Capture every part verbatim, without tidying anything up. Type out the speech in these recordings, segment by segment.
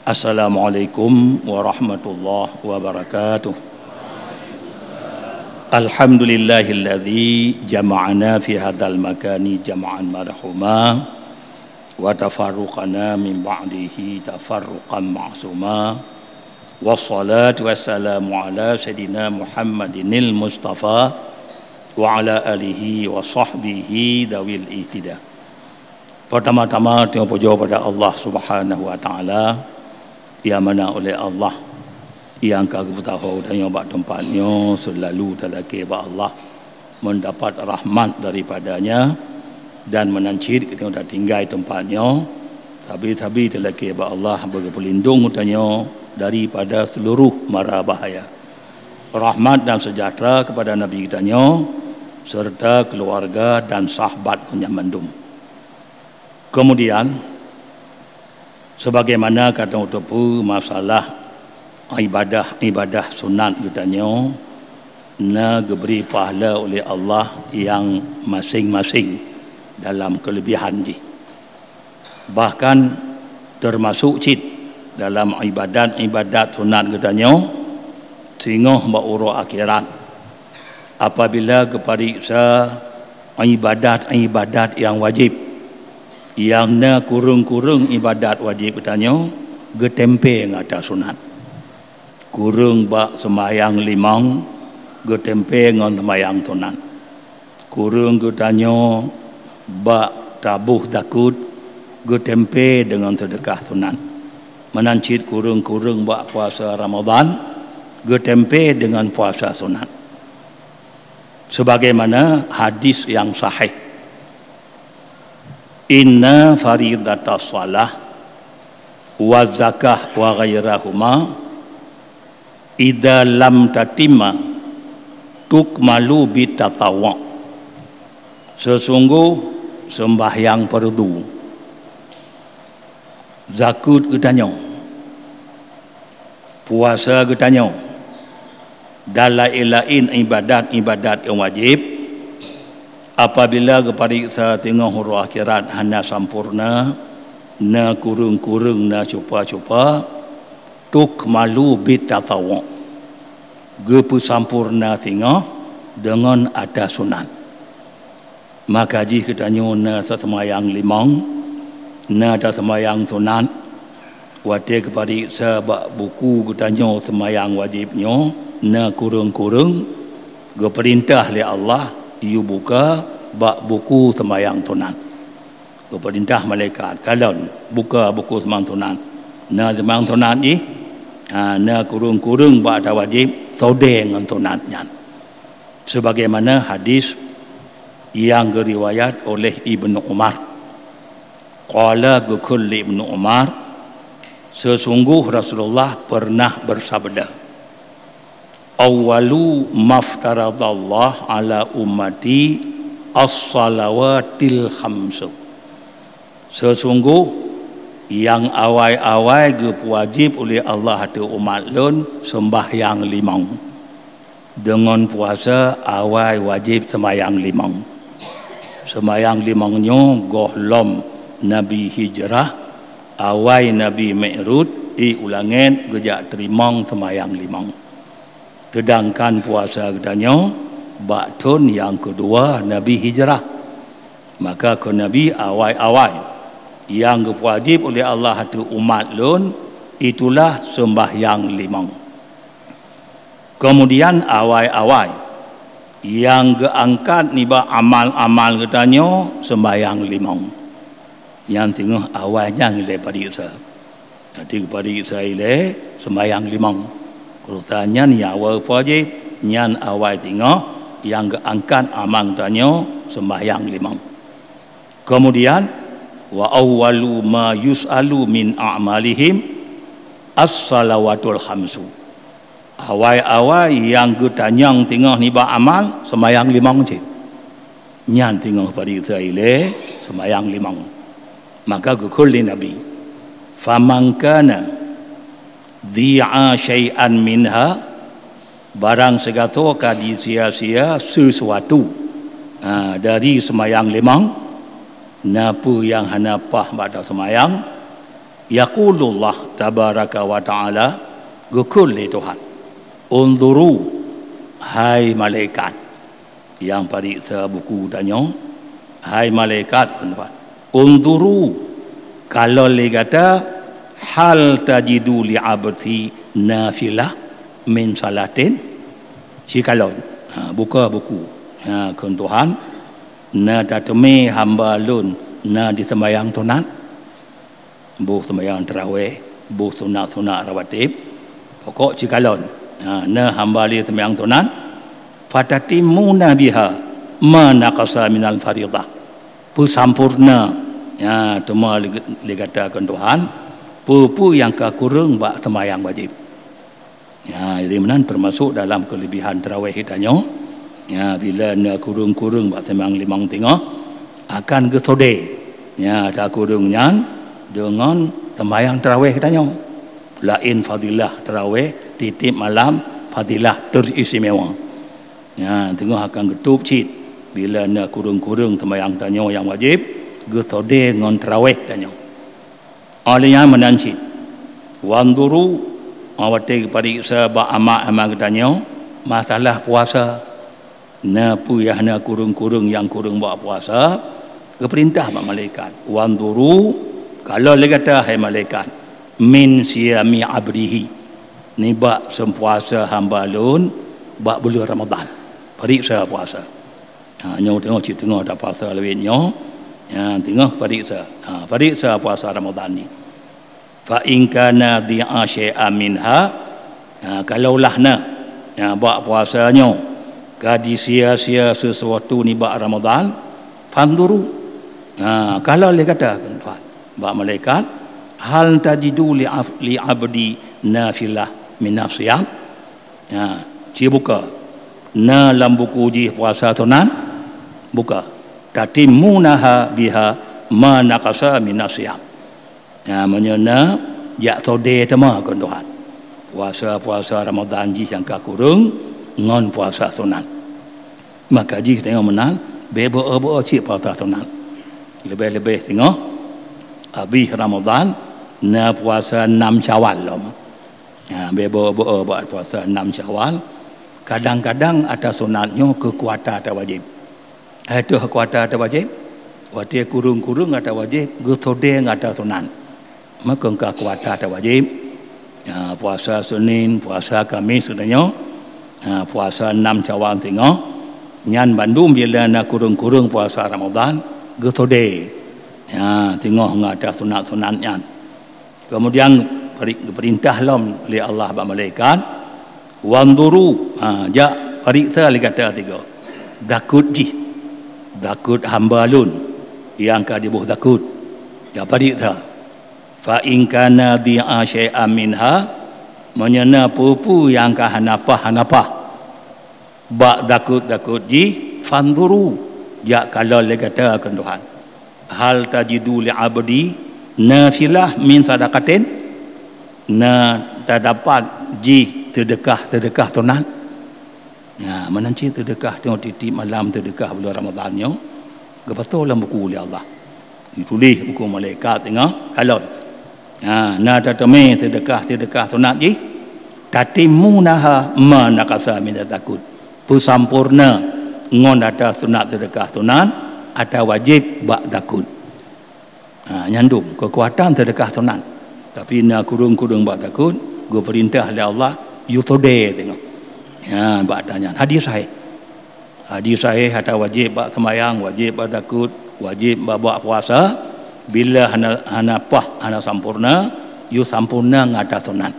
Assalamualaikum warahmatullahi wabarakatuh. Alhamdulillahilladzi jama'ana fi hadzal makani jama'an marhuma, wa tafarraqana min ba'dihi tafarraqan ma'suma. Wassalatu wassalamu ala sayyidina Muhammadinil Mustafa wa ala alihi wa sahbihi dawil ihtida. Pertama-tama, tanyoe pujoe bak Allah Subhanahu wa Taala, nyang mana uléh Allah nyang ka geupeusaho tanyoe bak teumpat nyoe, seulalu talakée bak Allah, mendapat rahmat daripada-Nya, dan meunan cit tanyoe tatinggai teumpat nyoe, sabe-sabe talakée bak Allah beugeupeulindoeng tanyoe daripada seuluruh mara bahaya. Rahmat dan sejahtera kepada Nabi geutanyoe serta keuluwarga dan sahabat geuh nyan mandum. Keumudian, sebagaimana ka tanyoe teupeue, masalah ibadah-ibadah sunat geutanyoe na geubri pahala uléh Allah nyang maséng-maséng dalam keuleubihan jih. Bahkan teumasok cit dalam ibadat-ibadat sunat geutanyoe, singoh bak uroe akhirat, apabila geupareksa ibadat-ibadat nyang wajéb, nyang na kureueng-kureueng ibadat wajéb geutanyoe geuteumpée ngon ata sunat. Kureueng bak seumayang limong geuteumpée ngon seumayang sunat. Kureueng geutanyoe bak taboh zakot geuteumpée deungon seudeukah sunat. Meunan cit kureueng-kureueng bak puasa Ramadhan geuteumpée deungon puasa sunat. Sebagaimana hadis nyang sahih, "Inna faridatas shalah wa zakah wa ghairahuma idza lam tatimma tukmalu bitatawwu." Seusunggoh seumbahyang peureudu, zakot geutanyoe, puasa geutanyoe, dan laén-laén ibadat-ibadat nyang wajéb, apabila geupareksa singoh uroe akhirat hana sampoereuna, na kureueng-kureueng, na cupa-cupa, tukmalu bitatawwu, geupeusampoereuna singoh deungon ata sunat. Maka jih geutanyoe na seumayang limong, na taseumayang sunat. Watée geupareksa bak buku geutanyoe seumayang wajéb nyoe na kureueng-kureueng, geupeurintah lé Allah yue buka bak buku seumayang sunat. Geupeurintah malaikat, "Kalon, buka buku seumayang sunat." Na seumayang sunat jih, ha, na kureueng-kureueng bak ata wajéb, sodée ngon sunat nyan. Sebagaimana hadis nyang geuriwayat oleh Ibnu Umar. Qala, geukheun lé Ibnu Umar, seusunggoh Rasulullah peureunah beusabda, "Awwalu maftaradallah ala ummati as-salawatil khamsu." Seusunggoh nyang awai-awai geupeuwajéb uléh Allah ateueh umat lôn seumbahyang limong. Deungon puasa awai wajéb seumayang limong. Seumayang limong nyoe gohlom Nabi hijrah, awai Nabi Mi'raj, i u langét geujak teurimong seumayang limong. Seudangkan puasa geutanyoe bak thon nyang keudua Nabi hijrah. Maka kheun Nabi, awai-awai nyang geupeuwajéb uléh Allah ateueh umat lôn, itulah seumbahyang limong. Keumudian awai-awai nyang geuangkat nibak amal-amal geutanyoe seumbahyang limong. Nyan teungoh awai nyan ilée pareksa. Jadi pareksa ilée seumbahyang limong. Keureuta nyan nyang awai pajéb, nyan awai teungoh nyang geuangkat amal geutanyoe seumbahyang limong. Keumudian, wa awwalu ma yus'alu min a'malihim as-salawatul khamsu. Awai-awai nyang geutanyong teungoh nibak amal, seumayang limong cit. Nyan teungoh pareksa ilée seumayang limong. Maka geukheun lé Nabi, "Faman kana dhi'a syai'an minha," barang sigasoe ka jisia-sia sesuatu Ha, dari seumayang limong, na peue nyang hana paih bak taseumayang, yaqulullah tabaraka wa ta'ala, geukheun lé Tuhan, "Unzuru, hai malaikat nyang pareksa buku tanyoe, hai malaikat," kheun Tuhan, "unzuru, kalon lé gata, hal tajidu li abdi nafilah min salatin." Sikalon, ha, buka buku. Ha, kheun Tuhan, "Na tateumé hamba lôn na diseumayang sunat, boh seumayang taraweh, boh sunat-sunat rawatib, pokok sikalon, ha, na hamba lé seumayang sunat, fatatimuna biha ma naqasa minal faridah." Peusampoereuna, ha, teuma lé, lé gata kheun Tuhan, peue-peue nyang ka kureueng bak seumayang wajéb. Ya, jadi meunan teumasok dalam keulebihan taraweh geutanyoe. Ya, bila na kureueng-kureueng bak seumayang limong singoh, akan geusodée, ya, takureueng nyan deungon seumayang taraweh geutanyoe. Laén fadilah taraweh tieb-tieb malam, fadilah teuistimewa. Ya, teungoh akan geutôb cit bila na kureueng-kureueng seumayang tanyoe nyang wajéb geusodée ngon taraweh tanyoe. Óh lheueh nyan meunan cit, "Wanzuru," watée geupareksa bak amal-amal geutanyoe, masalah puasa. Na peue nyang na kureueng-kureueng nyang kureueng bak puasa, geupeurintah bak malaikat, "Wanzuru," kalon lé gata, hai malaikat, "min siyami abdihi," nibak seupuasa hamba lôn bak buleuen Ramadhan. Pareksa puasa. Ha, nyoe teungoh cit teungoh tapuasa lawét nyoe, ha, teungoh pareksa. Ha, pareksa puasa Ramadhan nyoe. Fa in kana dhi'a syai'an minha, ha, kalaulah na, ha, bak puasa nyoe ka disia-sia sesuatu nibak Ramadhan, fanzuru. Ha, kalon lé gata, kheun Tuhan bak malaikat, hal tajidu li af-, li abdi nafilah minas siyam. Ha, ci buka. Na lam buku jih puasa sunat? Buka. Tatimmunaha biha ma naqasa minas siyam. Ha, meunyoe na, jak sodée teuma kheun Tuhan puasa-puasa Ramadhan jih nyang ka kureueng ngon puasa sunat. Maka jih teungoh meunan, beu beu-o beu-o cit puasa sunat. Leubeh-leubeh teungoh abéh Ramadhan na puasa nam Syawal lom. Ha, beu beu-o beu-o bak puasa nam Syawal. Kadang-kadang ata sunat nyoe keu kuasa ata wajéb. Hai teuh kuasa ata wajéb, watée kureueng-kureueng ata wajéb geusodée ngon ata sunat. Maka ka kuasa ata wajéb, ha, puasa Senin, puasa Kamis geutanyoe, ha, puasa nam Syawal singoh, nyan bandum bila na kureueng-kureueng puasa Ramadhan geusodée, ha, singoh ngon ata sunat-sunat nyan. Keumudian peri-, geupeurintah lom lé Allah bak malaikat, "Wanzuru," ha, jak pareksa lé gata tiga. Dakut jih, dakut hamba lôn nyang ka jiboh dakut. Jak pareksa. Fa in kana dhi'a syai'an minha, meunyoe na peue-peue nyang ka hana paih, hana paih bak dakut-dakut jih, fanzuru, jak kalon lé gata kheun Tuhan. Hal tajidu li abdi nafilah min sadaqatin, na tadapat jih seudeukah-seudeukah sunat. Nah, meunan cit seudeukah teungoh tieb-tieb malam seudeukah buleuen Ramadhan nyoe, geupasoe lam buku lé Allah. Dituléh buku malaikat teungoh kalon. Ha, na tateumé seudeukah-seudeukah sunat jih, tatimmunaha ma naqasa min dakut. Peusampoereuna ngon ata sunat seudeukah sunat, ata wajéb bak dakut. Ha, nyan dum keukuatan seudeukah sunat. Tapi na kureueng-kureueng bak dakut, geupeurintah lé Allah, yusodée teungoh. Ha, bak ata nyan. Hadis sahih. Hadis sahih ata wajéb bak seumayang, wajéb bak dakut, wajéb bak, bak puasa. Bila hana, hana paih, hana sampoereuna, yusompoereuna ngon ata sunat.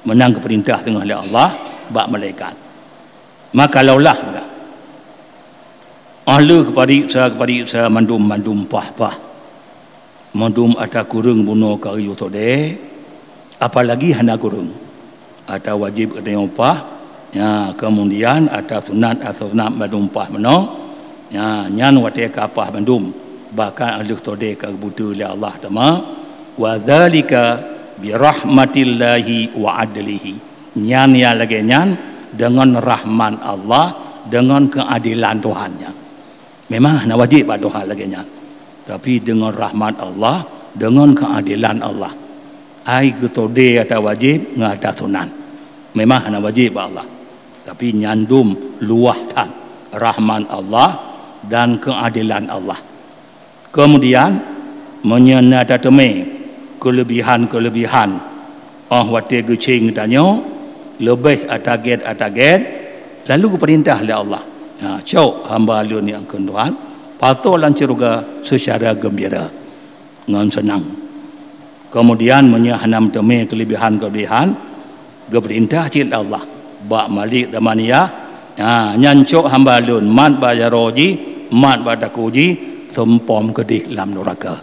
Meunan geupeurintah teungoh lé Allah bak malaikat. Maka laulah, maka óh lheueh geupareksa, geupareksa mandum-mandum paih-paih. Mandum ata kureueng bunoe ka geuyue sodée, apalagi hana kureueng. Ata wajéb geutanyoe paih, nya, keumudian ata sunat, ata sunat mandum paih meunoe, nya, nyan watée ka paih mandum, bahkan óh lheueh sodée ka geubuteue lé Allah teuma, "Wa dzalika bi rahmatillahi wa adlihi." Nyan nyang lagée nyan deungon rahmat Allah, deungon keuadelan Tuhan nyan. Memang hana wajéb bak Tuhan lagée nyan. Tapi deungon rahmat Allah, deungon keuadelan Allah, ai geutode ata wajéb ngon ata sunat. Memang hana wajéb bak Allah. Tapi nyan dum luwah that rahmat Allah dan keuadelan Allah. Keumudian, meunyoe na tateumé keuleubihan-keuleubihan óh watée geucéng tanyoe, leubeh ata gét-ata gét, lalu geupeurintah lé Allah, "Na, cok hamba Lôn nyang kheun Tuhan, pasoe lam syeuruga seucara geumbira ngon seunang." Keumudian, meunyoe hana meuteumé keuleubihan-keuleubihan, geupeurintah cit lé Allah bak Malik Zamaniyah, "Na, nyan cok hamba Lôn, mat bak jaroe jih, mat bak takue jih, seumpom keudeh lam nuraka."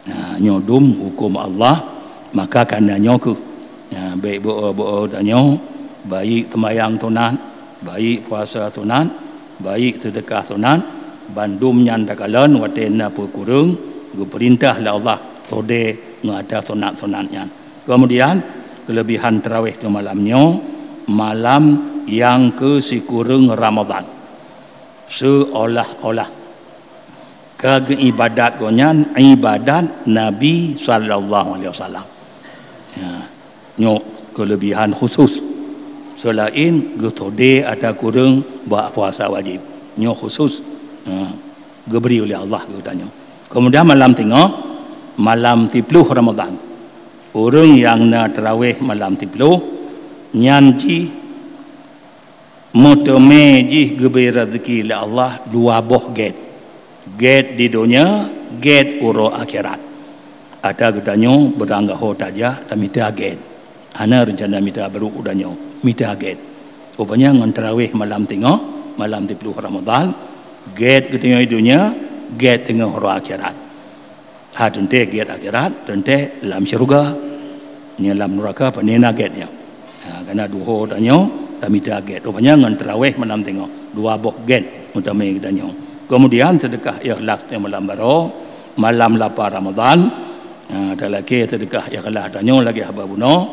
Na, nyoe dum huköm Allah, maka kana nyoe kheueh, na, bék beu-o beu-o tanyoe, baik seumayang sunat, baik puasa sunat, baik seudeukah sunat, bandum nyan takalon watée na peue kureueng, geupeurintah lé Allah tode ngon ata sunat-sunat nyan. Keumudian, keuleubihan tarawih di malam nyoe, malam nyang keusikureueng Ramadhan. Seuolah-olah ka geuibadat gobnyan ibadat Nabi sallallahu alaihi wasallam. Ya, nyoe keuleubihan khusus. Seulaén geutode ata kureueng bak puasa wajéb. Nyoe khusus, ya, geubri uleh Allah keu geutanyoe. Keumudian malam teungoh, malam siploh Ramadhan. Ureuëng nyang na tarawih malam siploh, nyan jih meuteumé jih geubri raseuki lé Allah dua boh gét. Gét di donya, gét uroe akhirat. Ata geutanyoe beuranggaho tajak tamita gét. Hana reuncana mita brôk u donya, mita gét. Rupanya ngon tarawih malam teungoh, malam siploh Ramadhan, gét geutanyoe di donya, gét teungoh uroe akhirat. Ha, teuntée gét akhirat, teuntée lam syeuruga. Nyoe lam nuraka pane na gét nyoe. Ha, kana duho tanyoe tamita gét. Rupanya ngon tarawih malam teungoh, dua boh gét meuteumé geutanyoe. Keumudian seudeukah ikhlas di malam baroe, malam lapan Ramadhan. Ha, talakée seudeukah ikhlas tanyoe lagée haba bunoe,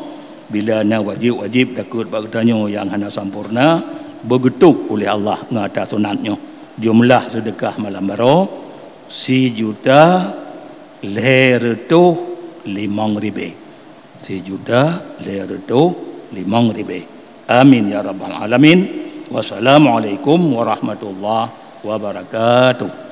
bila na wajéb-wajéb takot bak geutanyoe nyang hana sampoereuna, beugeutôb uleh Allah ngon ata sunat nyoe. Jumlah seudeukah malam baroe sijuta lhée reutôh limong ribée. Sijuta lhée reutôh limong ribée. Amin ya rabbal alamin. Wassalamualaikum warahmatullahi wabarakatuh.